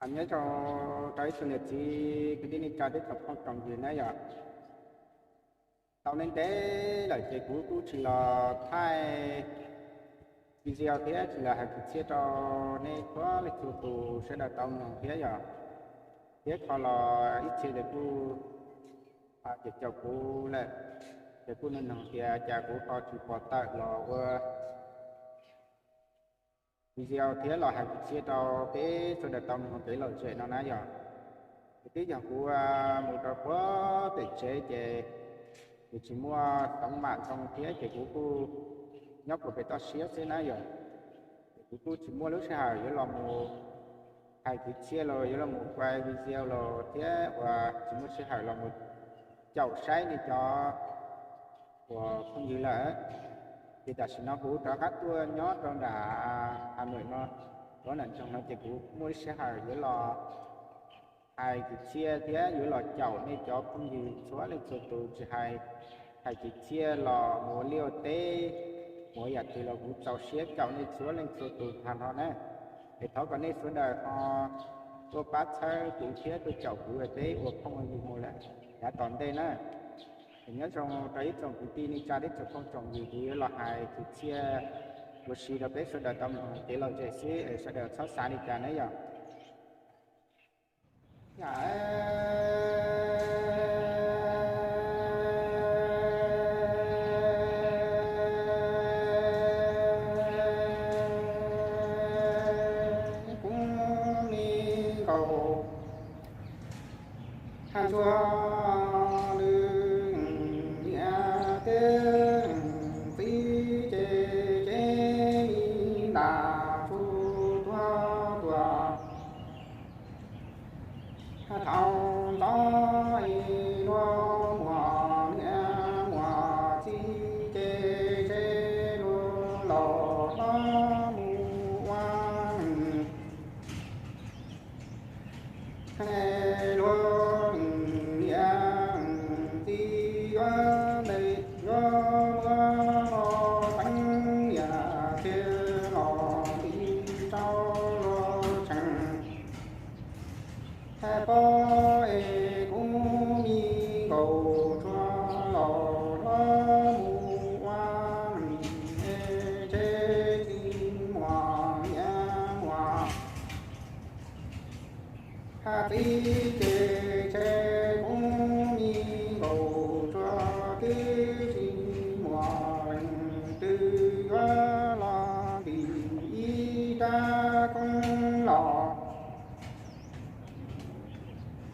Nyob zoo rau ib tsoom niam txiv kwv tij neej tsa teb chaws phooj tsoom ywg na yom. Tau ntev ntev lawm ces kuv kuj tsis los thaij video thiab tsis los hais kwv txhiaj rau nej txhua leej txhua tus sawv daws tau mloog thiab yom. Thiab qhov los ib txhia ces kuj caum caum kuv lawm, ces kuj nug nug tias cas kuv ho tsis pom tawm los ua video thiab los hais kwv txhiaj rau peb sawv daws tau mloog kev lom zem no na yom. Ces twb yog kuv mus rau puag pem tsev ces kuv tsis muaj xeev mam zoo thiab ces kuv kuj nyob puag pem toj siab xwb na yom. Ces kuv kuj tsis muaj lub sij hawm yuav los mus hais kwv txhiaj los yuav los mus quay video los thiab uas tsis muaj sij hawm los mus caum saib nej cov uas phooj ywg lawm. Ces tam sim no kuv rov qab tuaj nyob rau nram Hà Nội no, rau nram nroog no ces kuv muaj lub sij hawm yuav los hais kwv txhiaj thiab yuav los caum nej cov phooj ywg txhua leej txhua tus, tsis hais hais kwv txhiaj los mus ua liaj ua teb, mus ua yam twg los kuv txaus siab caum nej txhua leej txhua tus tag nrho na. Es thov kom nej sawv daws ho tuaj pab txhawb kuv thiab tuaj caum kuv peb ua phooj ua ywg mus lawm yav tom ntej na. Es nyob zoo rau ib tsoom kwv tij neej tsa teb chaws phooj tsoom ywg, kuv yuav los hais kwv txhiaj ua si rau peb sawv daws tau mloog kev lom zem xwb es sawv daws txhob xav li cas na yom. Kuv me nkaus ntsuag lwm niam thiab txiv ces cev li ntam tsuj tuag tuag. Thaum ntxov luag muaj niam muaj txiv ces tseg luag los hlob mus ua luag niam txiv yuav ntes yuav muab los teev niam thiab los nti rau luag tsev. Hais pom es kuv me nkaus tsuag los hlob mus ua es tseg tsis muaj niam muaj txiv ces tseg kuv me nkaus tsuag twb tsis muaj leej twg yuav los nti ib rab koob los.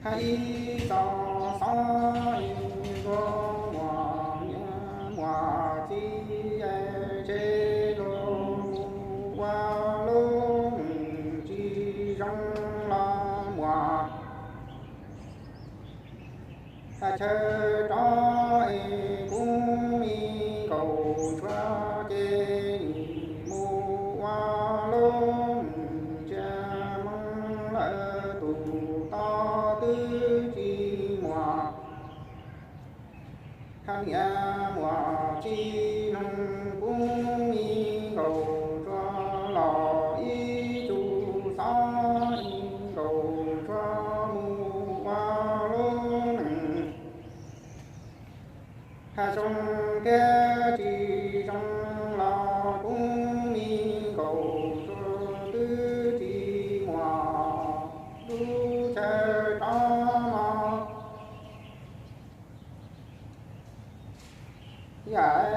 Hais ib txoj xov luag muaj niam muaj txiv tseg luag mus ua lub tsis zoo los muaj. Hais chaw rov es kuv me nkaus tsuag ces mus ua lub ntsia moo lawm tus tod twb tsis muaj. Hais niam muaj txiv noog kuv me nkaus tsuag los ib txoj xov nkaus tsuag mus ua lub neej. Hais zoo thiab tsis zoo los kuv me nkaus tsuag twb tsis muaj lub chaw rov los. Yam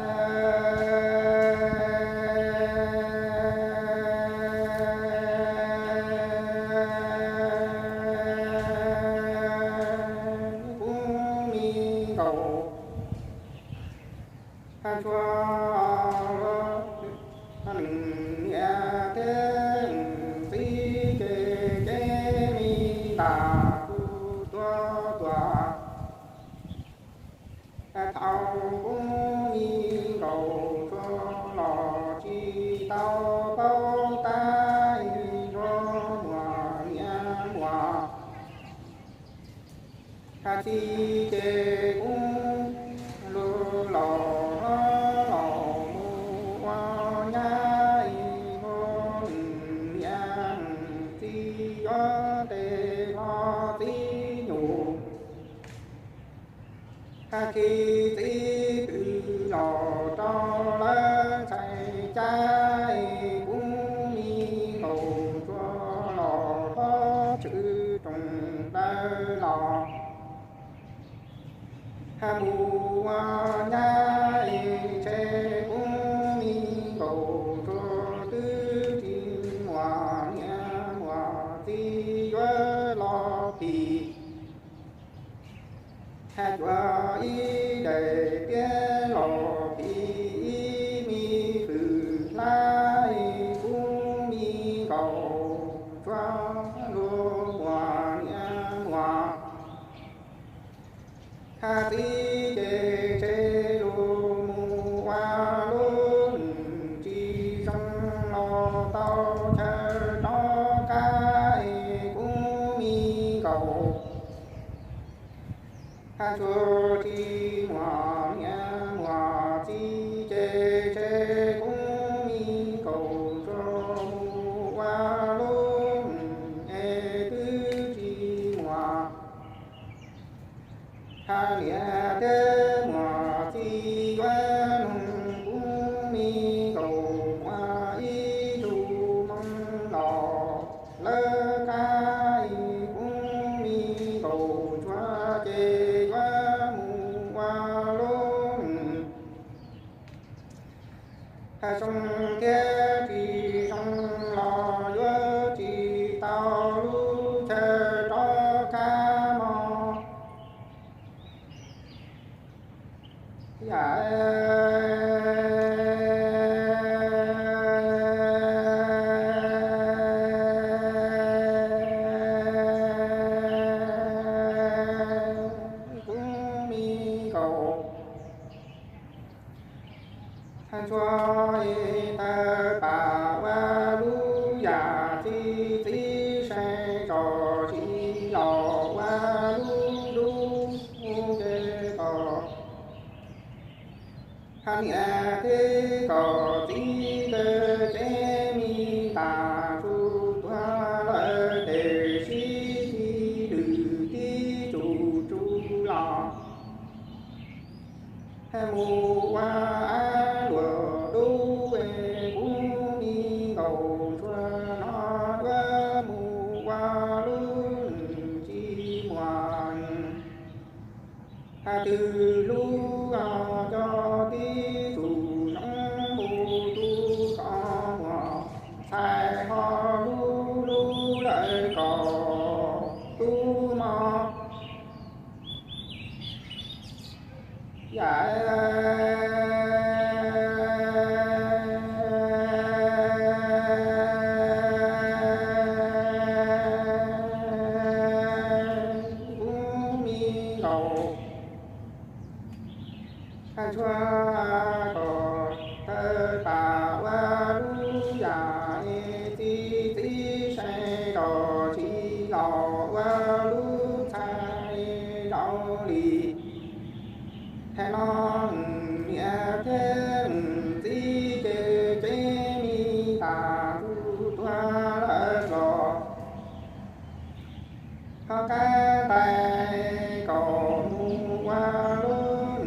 kuv me nkaus tsuag, niam thiab txiv ces cev li ntam tsuj tuag tuag. Thaum kuv me nkaus tsuag los tsis tau paub tab luag muaj niam muaj txiv ces kuv luag los hlob los mus ua nyab luag niam txiv yuav tes hlo txib nyuj, hab khi txib tw los rau lawv ntxhais cab, kuv me nkaus ntsuag los hlob tshwm rooj dawb los. Hab mus ua nyab es ntshe kuv me nkaus ntsuag twb tsis muaj niam muaj txiv yuav los phim. Hab cuag ib daim tiab los phim ib me hwm hlab, kuv me nkaus ntsuag luag muaj niam muaj hab txiv ces ntshe luag mus ua lub neej tsis zoo los tau chaw rov qab, kuv me nkaus hab ntsuag tsis muaj niam muaj txiv ces ntshe kuv me nkaus ntsuag mus ua lub neej es twb tsis muaj hab niam thiab muaj txiv yuav noog kuv me nkaus muaj ib tug hmoob los lawv qab, kuv me nkaus ntsuag ces yuav mus ua lub neej hab zoo thiab tsis zoo los yuav tsis tau lub chaw rov qab mog. Yam kuv me nkaus hab ntsuag es tawg pam ua lub yam txiv txiv seev tso tsis los ua lub dub ces kom hab niam thiab kom txiv tawg cev me tas tsuj tuag lawm tes sib tib lwm tib tsuj tsuj los hab mus ua av luam dub es kuv me nkaus ntsuag no yuav mus ua lub neej tsis muaj hab twg hlub cov tib tug zoo npu tub koj muaj ntxhais ho hlub hlub lawv kom tub mog. Yam kuv me nkaus hab ntsuag kom tawg pam ua lub yam es txiv txiv seev tso tsis los ua lub txhais zaum li hab no niam thiab txiv ces cev me tas tsuj tuag lawm los ho qab ntais kom mus ua lub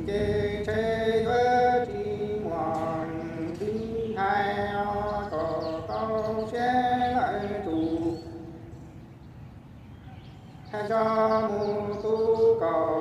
neej ces ntshe yuav tsis muaj twg hais os kom tau siab lawm tus hab tso mus tu kom